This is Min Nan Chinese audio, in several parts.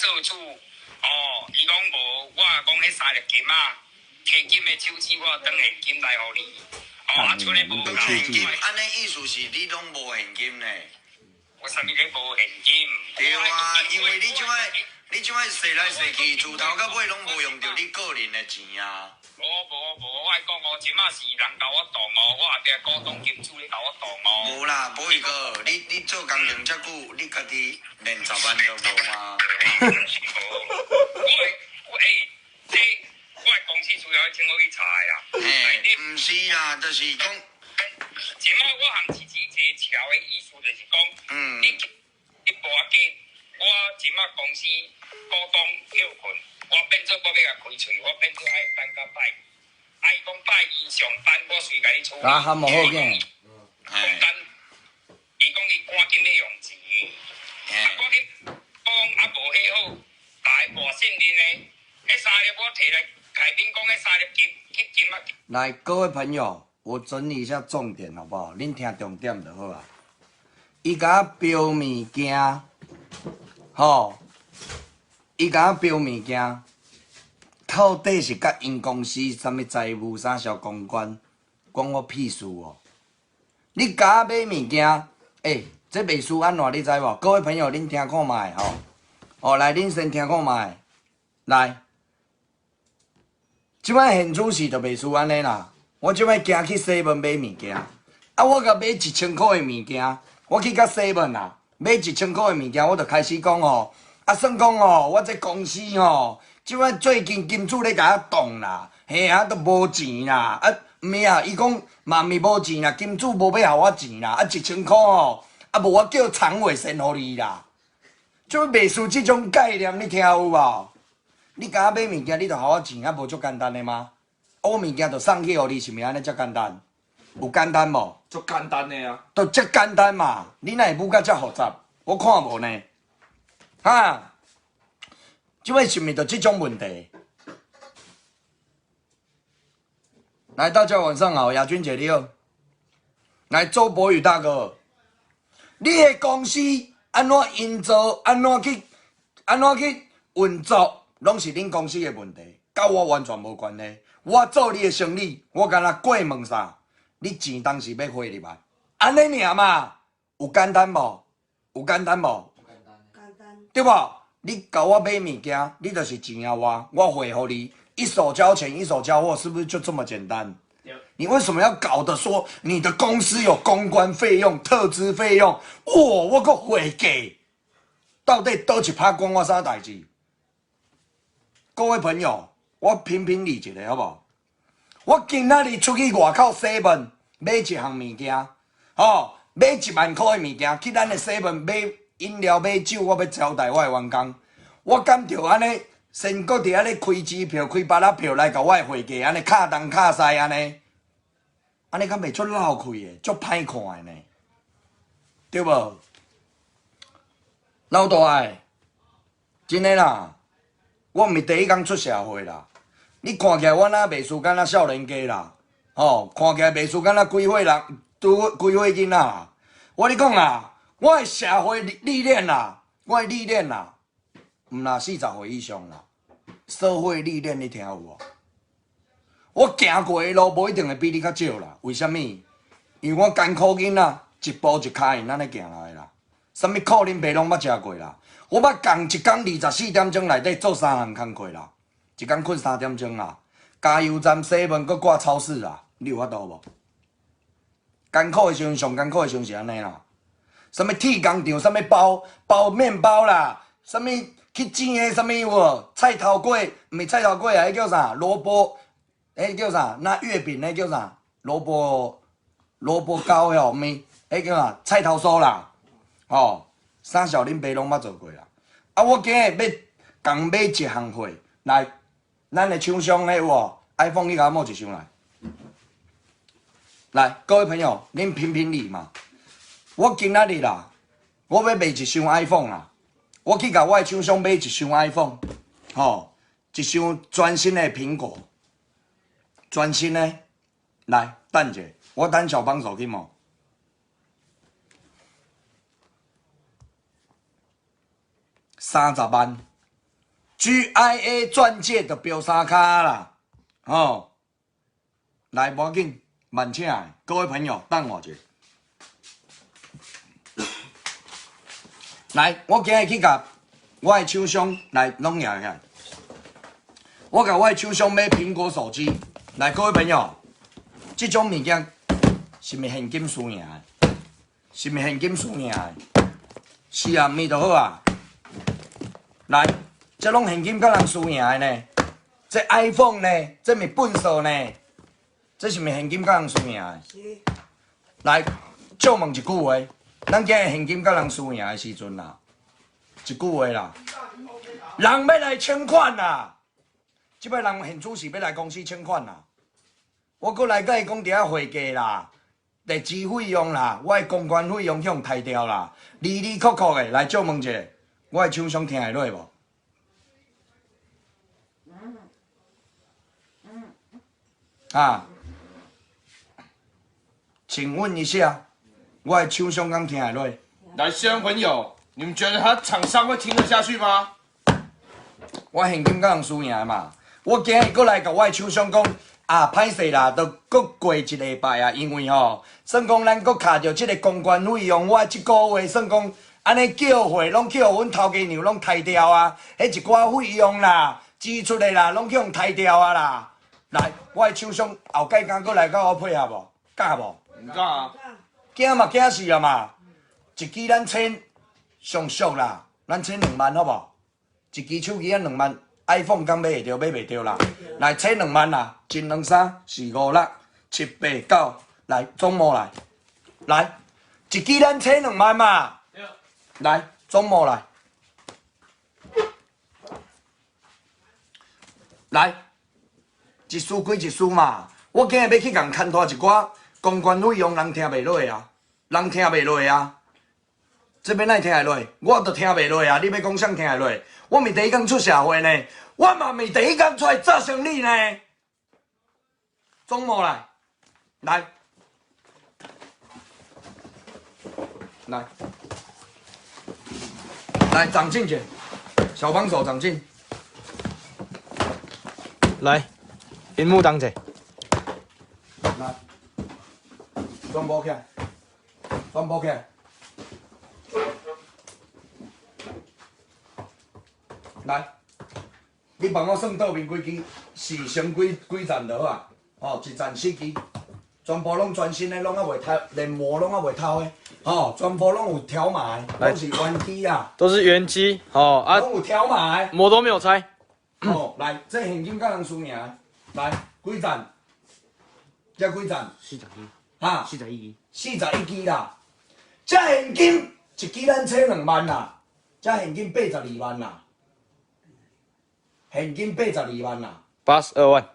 做主，哦，伊講無，我講彼三粒金仔，提金的手指我轉現金來予你，哦，啊，出咧無夠。現金，按呢意思是你攏無現金呢？我啥物叫無現金？對啊，因為你這擺你這擺踅來踅去，自頭到尾攏無用著你個人的錢啊。無無無，我愛講哦，這馬是人共我擋哦，我後壁股東金主咧共我擋哦。無啦，寶宇哥，你你做工程遮久，你家己連10萬都無嗎？無，我我欸，這我的公司資料請我去查的啦。嘿，毋是啦，就是講，這馬我和姊姊一個橋的意思就是講，你你無要緊，我這馬公司股東歇睏，我變做我欲共開喙，我變做愛等到拜，啊伊講拜二上班，我隨共你處理。啊，含無好囝。講等，伊講伊趕緊欲用錢，啊趕緊講啊無彼好，大家無信任的，彼三粒我提來開頂講，彼三粒金去金啊。來，各位朋友，我整理一下重點好不好？恁聽重點就好啊。伊共我標物件，吼，伊共我標物件，到底是佮𪜶公司啥物財務啥小公關，關我屁事哦！你共我買物件，欸，這袂輸按怎你知無？各位朋友，恁聽看覓吼？哦，來，恁先聽看覓，來，這擺現主時就袂輸按呢啦。我這擺行去 seven 買物件，啊，我共買1000箍的物件，我去共 seven 啊，買一千箍的物件，我就開始講吼，啊，算講吼，我這公司吼，這擺最近金主咧共我擋啦，嘿啊，都無錢啦，啊，毋是啊，伊講嘛毋是無錢啦，金主無欲予我錢啦，啊，一千箍吼，啊，無我叫常委先予你啦，這袂輸這種概念，你聽有無？你共我買物件，你就予我錢，啊，無足簡單的嗎？啊，我物件就送去予你，是毋是按呢遮簡單？有簡單無？足簡單的啊！就遮簡單嘛！你哪會舞甲遮複雜？我看無呢。哈？這擺是毋是就這種問題？來，大家晚上好，雅君姐你好。來，周博宇大哥，你的公司按怎運作，按怎去，按怎去運作，攏是恁公司的問題，佮我完全無關係。我做你的生意，我干焦過問啥？你錢當時欲匯入來，按呢爾嘛？有簡單無？有簡單無？簡單。對無？你共我買物件，你就是錢予我，我匯予你，一手交錢一手交貨，是不是就這麼簡單？你為什麼要搞得說你的公司有公關費用、特資費用？哇，我閣會計，到底佗一趴關我啥代誌？各位朋友，我評評理一下好無？我今仔日出去外口 seven 買一項物件，吼，買1萬箍的物件，去咱的 seven 買飲料、買酒，我欲招待我的員工。我敢著按呢，先閣佇遐咧開支票、開芭樂票來共我的會計按呢敲東敲西按呢，按呢敢袂足落氣的，足歹看的呢，對無？老大的，真的啦，我毋是第一工出社會啦。你看起來我若袂輸敢若少年家啦，吼，看起來袂輸敢若幾歲人，拄幾歲囡仔啦。我咧講啦，我的社會歷練啦，我的歷練啦，毋若40歲以上啦，社會歷練你聽有無？我行過的路無一定會比你較少啦，為啥物？因為我艱苦囡仔一步一跤印按呢行來的啦，啥物苦恁爸攏捌食過啦。我捌仝一工24點鐘內底做三項工課啦。一工睏3點鐘啦，加油站、洗門、閣掛超市啦，你有法度無？艱苦的時陣，上艱苦的時陣是按呢啦。啥物鐵工廠，啥物包包麵包啦，啥物去煎的啥物有無？菜頭粿，毋是菜頭粿啊，彼叫啥？蘿蔔，彼叫啥？那月餅彼叫啥？蘿蔔糕吼，毋是，彼叫啥？菜頭酥啦，吼，啥小恁爸攏捌做過啦。啊，我今日欲共買一項貨來。咱的廠商彼有無？iPhone 去共我摸一箱來，來，各位朋友，恁評評理嘛。我今仔日啦，我欲賣一箱 iPhone 啦，我去共我的廠商買一箱 iPhone，吼，一箱全新的蘋果，全新的，來，等者，我等小幫手去摸。30萬。GIA 鑽戒就標三跤啦，吼，來，無要緊，慢請的，各位朋友，等我一下。來，我今日去共我的廠商來攏舉起來。我共我的廠商買蘋果手機。來，各位朋友，這種物件是毋是現金輸贏的？是毋是現金輸贏的？是啊，毋是就好啊。來，這攏現金佮人輸贏的呢？這 iPhone 呢？這毋是糞掃呢？這是毋是現金佮人輸贏的？是。來，借問一句話，咱今日現金佮人輸贏的時陣啦，一句話啦，人欲來請款啦，這擺人現主是欲來公司請款啦，我閣來佮伊講佇遐會計啦，特支費用啦，我的公關費用去予刣掉啦，離離扣扣的，來借問一下，我的廠商聽會落無？啊？請問一下，我的廠商敢聽會落？來，新朋友，你們覺得他廠商會聽得下去嗎？我現金佮人輸贏嘛，我今日閣來共我的廠商講，啊，歹勢啦，都閣過一禮拜啊，因為吼，算講咱閣卡著這个公關費用，我這个月算講按呢叫貨攏去予阮頭家娘攏刣掉啊，彼一寡費用啦、支出的啦，攏去予刣掉啊啦。來，我的廠商後蓋敢閣來佮我配合無？敢無？毋敢啊！驚嘛驚死啊嘛！一支咱簽上俗啦，咱簽兩萬好無？一支手機咱兩萬，iPhone 敢買會著？買袂著啦。來簽兩萬啦，一兩三四五六七八九，來總務來，來一支咱簽兩萬嘛。來總務來，來一絲歸一絲嘛。我今日欲去共牽拖一寡公關費用，人聽袂落啊，人聽袂落啊。這欲哪會聽會落？我都聽袂落啊！你欲講啥聽會落？我毋是第一工出社會呢，我嘛毋是第一工出來做生理呢。總務來，來，來，來，長進者，小幫手長進。來，螢幕擋者。來，全部起來，全部起來。來，你幫我算倒面幾支，四成幾幾層就好啊。哦，一層四支，全部攏全新的，攏猶未偷，連膜攏猶未偷的。哦，全部攏有條碼的，攏是原機啊。都是原機，哦啊。攏有條碼的。膜都沒有拆。哦，來，這現金佮人輸贏，來，幾層？這幾層？四十支。哈？41支。41支啦。這現金一支咱揣2萬啦，這現金82萬啦，現金82萬啦。82萬。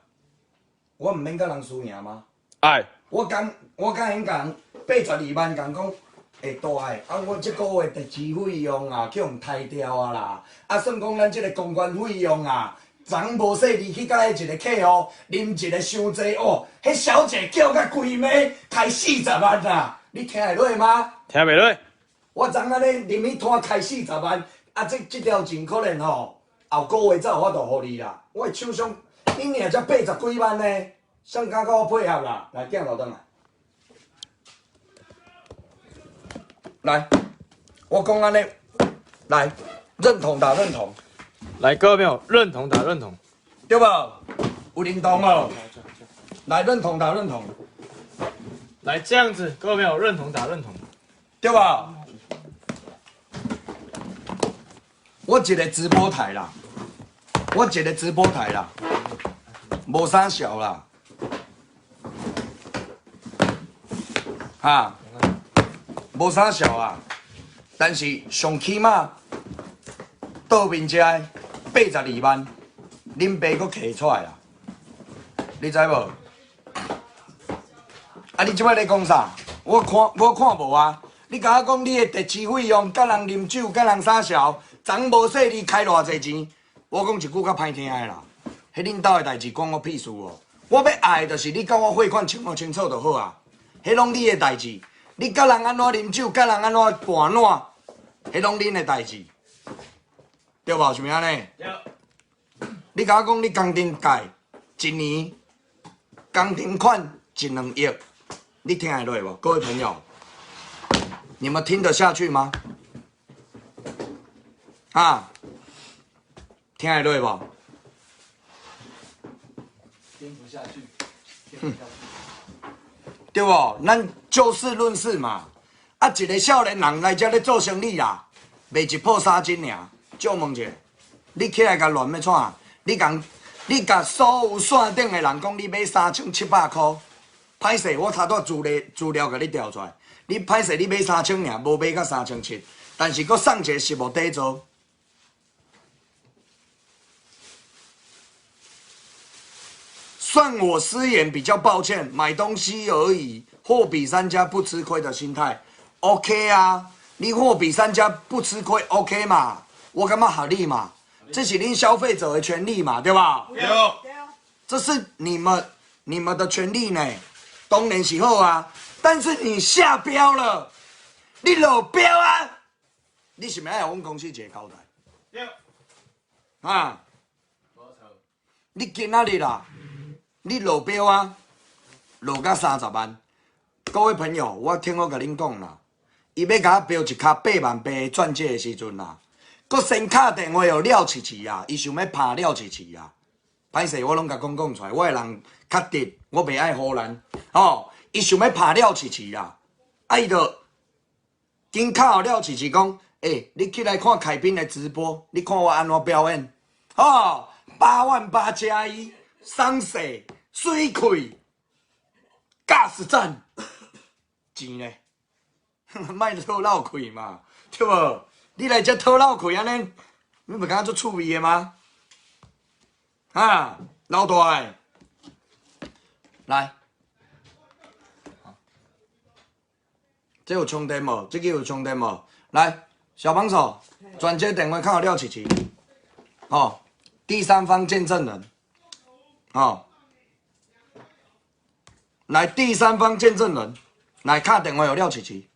我毋免佮人輸贏嗎？愛。我敢，我敢肯講82萬，共講會大的。啊，我這个月特支費用啊，去予刣掉啊啦。啊，算講咱這个公關費用啊，昨昏無細膩去佮彼一个客戶啉一个傷濟哦，彼小姐叫甲規暝開40萬啊！你聽會落嗎？聽袂落。我昨昏按呢啉彼攤開40萬，啊，這這條錢可能吼後个月才有法度予你啦。我的廠商，你爾才80幾萬呢，誰敢佮我配合啦？來，鏡頭轉來。來，我講按呢，來，認同打認同。來，各位朋友，認同打認同，對無？有認同無？來，認同打認同。來，這樣子，各位朋友，認同打認同，對吧？我一个直播台啦，我一个直播台啦，無啥笑啦，哈，無啥笑啊。但是上起碼倒面這的82萬，恁爸閣摕出來啦，你知無？啊！你這擺咧講啥？我看我看無啊！你共我講你的特支費用，佮人啉酒，佮人啥潲，昨昏無細膩開偌濟錢？我講一句較歹聽的啦，彼恁兜的代誌關我屁事哦！我欲愛的就是你共我匯款清無清楚就好啊！彼攏你的代誌，你佮人按怎啉酒，佮人按怎盤撋，彼攏恁的代誌，對無？是毋是按呢？對。你共我講你工程界一年工程款一兩億，你聽會落無？各位朋友，你們聽得下去嗎？啊，聽會落無？聽不下去，聽不下去。對無？咱就事論事嘛。啊，一个少年人來遮咧做生意啦，賣一鋪衫巾爾，借問一下，你起來共亂欲創？你共你共所有線頂的人講，你買3700箍，歹勢，我頭拄資料資料共你調出來，你歹勢，你買三千爾，無買到3700，但是閣送一个實木底座。算我失言，比較抱歉，買東西而已，貨比三家不吃虧的心態，OK 啊？你貨比三家不吃虧，OK 嘛？我感覺合理嘛？這是恁消費者的權利嘛，對吧？對。這是你們的權利呢，當然是好啊。但是你下標了，你落標啊？你是毋是愛予阮公司一个交代？對。啊？你今仔日啦，你落標啊，落到30萬。各位朋友，我聽我共恁講啦，伊欲共我標一跤8萬8的鑽戒的時陣啦，閣先敲電話予廖琪琪啊，伊想欲拍廖琪琪啊。歹勢，我攏共講講出來，我的人較直，我袂愛唬爛。吼，伊想欲拍廖琪琪啦，啊，伊就緊敲廖琪琪講，欸，你起來看凱賓的直播，你看我按怎表演，吼，8萬8加一，送勢水氣，駕駛讚，錢咧，莫討漏氣嘛，對無？你來遮討漏氣按呢，你袂感覺足趣味的嗎？啊，老大的，來，這有充電無？這個有充電無？來，小幫手，轉接電話敲廖琪琪，哦，第三方見證人，哦，來第三方見證人，來敲電話予廖琪琪，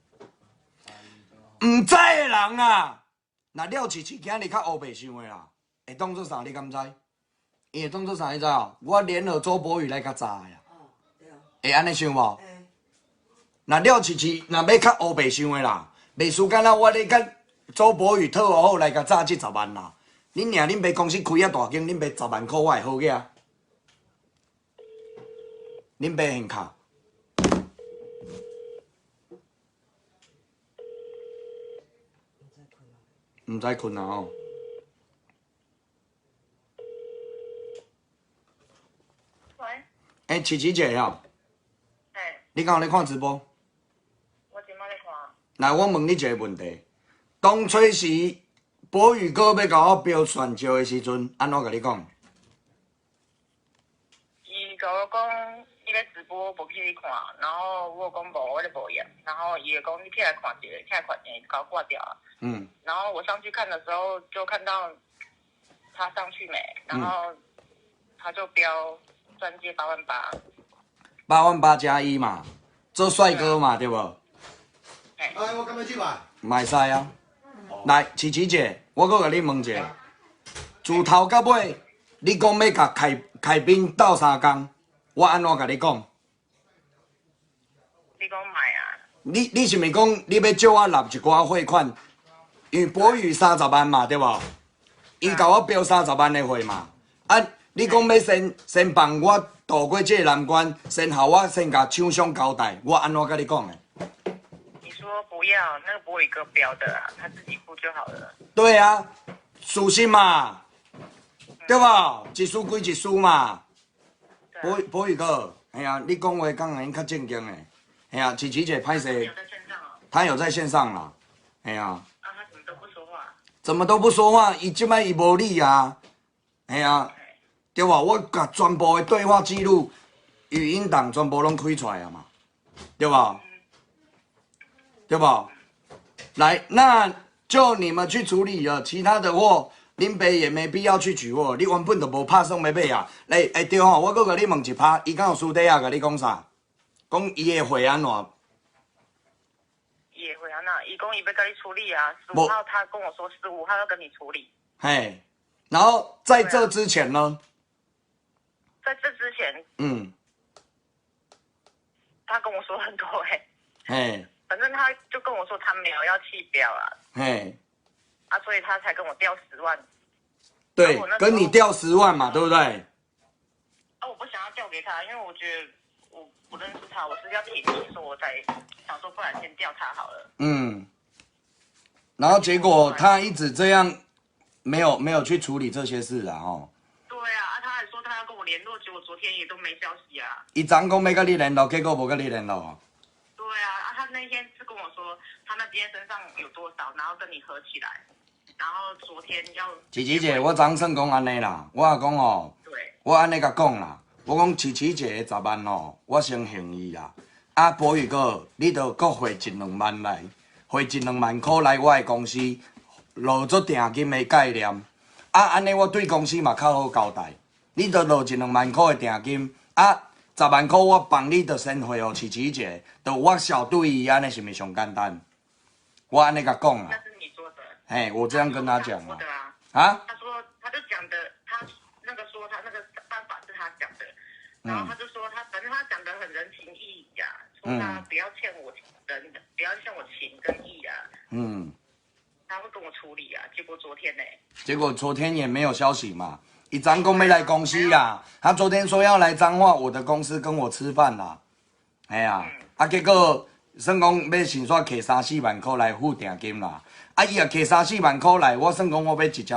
毋知的人啊，若廖琪琪今日較烏白想的啦，會當做啥？你敢知？伊會當做啥？你知無？我聯合周柏宇來共炸的啊！會按呢想無？若廖琪琪若欲較烏白想的啦，袂輸敢若我咧佮周柏宇討好來共詐這十萬啦。恁娘恁爸公司開遐大間，恁爸十萬箍我會好額。恁爸現卡。毋知睏啊吼。喂。欸，琪琪姐哦。欸。你敢有咧看直播？我這擺咧看。來，我問你一个問題：當初時博宇哥欲共我標鑽石的時陣，按怎共你講？伊共我講，伊咧直播無去看，然後我講無，我咧無閒，然後伊就講你起來看一下，起來看一下，共我掛掉啊。然後我上去看的時候，就看到他上去沒，然後他就標鑽戒八萬八。8萬8加一嘛，做帥哥嘛，對無？哎，我敢欲去買？嘛會使啊。來，琪琪姐，我閣共你問一下，自頭到尾，你講欲共凱凱賓鬥相共，我按怎共你講？你講莫啊？你是毋是講你欲借我納一寡貨款？因為博宇30萬嘛，對無？伊共我標三十萬的貨嘛。啊，你講欲先幫我渡過這個難關，先予我先共廠商交代，我按怎共你講的？你說不要，那個博宇哥標的啊，他自己付就好了。對啊，事實嘛，對無？一事歸一事嘛。博博宇哥，嘿啊，你講話敢會較正經的，嘿啊，琪琪姐歹勢，他有在線上啦，嘿啊。啊，他怎麼都不說話？怎麼都不說話？伊這擺伊無理啊，嘿啊，對無？我共全部的對話記錄、語音檔全部攏開出來啊嘛，對無？對無？來，那就你們去處理了，其他的貨，恁爸也沒必要去取貨，你原本就無拍算欲買啊。欸欸對吼，我閣共你問一趴，伊敢有私底下共你講啥？講伊的貨按怎？伊的貨按怎？伊講伊欲共你處理啊。十五號他跟我說十五號要跟你處理。嘿，然後在這之前呢？在這之前，他跟我說很多欸，反正他就跟我說他沒有要棄標啊，啊，所以他才跟我調十萬。對，跟你調十萬嘛，對不對？啊，我不想要調給他，因為我覺得我不認識他，我是要提醒說，我才想說，不然先調他好了。然後結果他一直這樣，沒有去處理這些事啊，哦。對啊，啊，他還說他要跟我聯絡，結果昨天也都沒消息啊。伊昨講欲佮你聯絡，結果無佮你聯絡。對啊，啊，他那天是跟我說，他那邊身上有多少，然後跟你合起來，然後昨天要。琪琪姐，我昨算講按呢啦，我也講哦，我按呢共講啦，我講琪琪姐的十萬哦，我先還伊啦。啊，博宇哥，你著閣匯一兩萬來，匯一兩萬箍來我的公司，落做訂金的概念。啊，按呢我對公司嘛較好交代。你著落一兩萬箍的訂金，啊，十萬箍我幫你，著先匯予琪琪姐，著我小對伊按呢是毋是上簡單？我按呢共講啦。那是你說的。嘿，我這樣跟他講啊。啊？他說，他就講的，他那個說他那個辦法是他講的，然後他就說他反正他講的很仁情義義啊，說他不要欠我人，不要欠我情跟義啊。他會跟我處理啊，結果昨天呢？結果昨天也沒有消息嘛。伊昨講欲來公司啦，他昨天說要來彰化我的公司跟我吃飯啦。哎呀，啊結果算講欲先煞摕三四萬箍來付訂金啦。啊，伊若摕三四萬箍來，我算講我欲直接。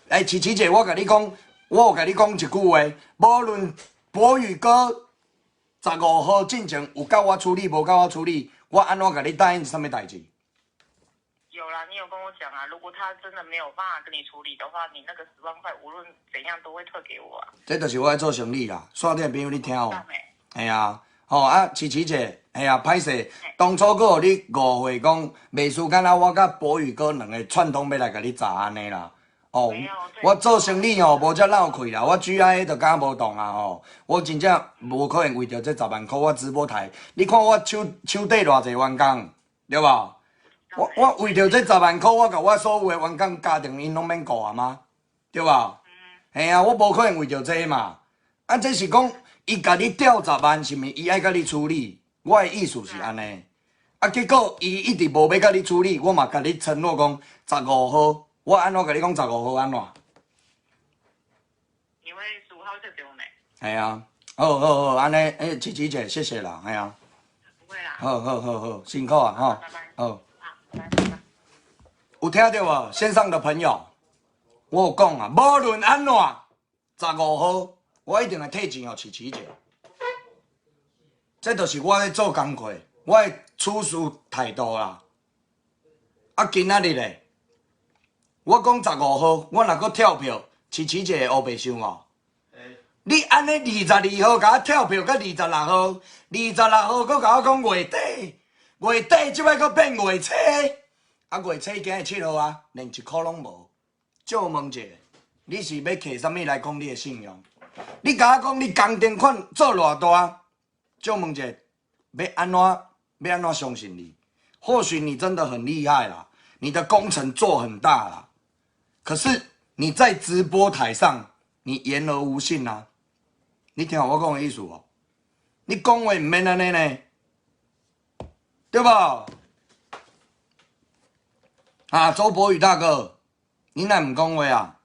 欸，琪琪姐，我共你講，我有共你講一句話，無論博宇哥十五號進前有佮我處理，無佮我處理，我按怎共你答應啥物代誌？有啦，你有跟我講啊，如果他真的沒有辦法跟你處理的話，你那個十萬塊無論怎樣都會退給我啊。這就是我咧做生意啦，線頂朋友你聽哦。係啊，吼啊，琪琪姐，係啊，歹勢，當初閣予你誤會講，袂輸敢若我佮博宇哥兩个串通欲來共你詐按呢啦。哦，我做生意吼無遮鬧氣啦，我 GIA 就敢無動啊吼，我真正無可能為著這十萬箍我直播台，你看我手手底偌濟員工，對無？我為著這十萬箍，我共我所有的員工家庭𪜶攏免顧啊嗎？對無？嘿啊，我無可能為著這嘛。啊，這是講伊共你調十萬，是毋是伊愛共你處理？我的意思是按呢。啊，結果伊一直無欲共你處理，我嘛共你承諾講十五號，我按怎共你講十五號按怎？你會十五號就給我沒？係啊，好好好，按呢，欸，琪琪姐，謝謝啦，係啊。不會啦。好好好好，辛苦啊，吼。拜拜。好。有聽著無？線上的朋友，我有講啊，無論按怎，十五號我一定會退錢予琪琪姐。這就是我咧做工課，我的處事態度啦。啊，今仔日咧，我講十五號，我若閣跳票，琪琪姐會烏白想哦。你按呢22號共我跳票，閣26號，26號閣共我講月底，月底這擺閣變月初。啊，月初今日7號啊，連一箍攏無。借問一下，你是欲摕啥物來講你的信用？你共我講你工程款做偌大，借問一下，欲按怎欲按怎相信你？或許你真的很厲害啦，你的工程做很大啦，可是你在直播台上，你言而無信啊！你聽我講的意思無？你講話毋免按呢呢，對無？啊，周博宇大哥，你哪毋講話啊？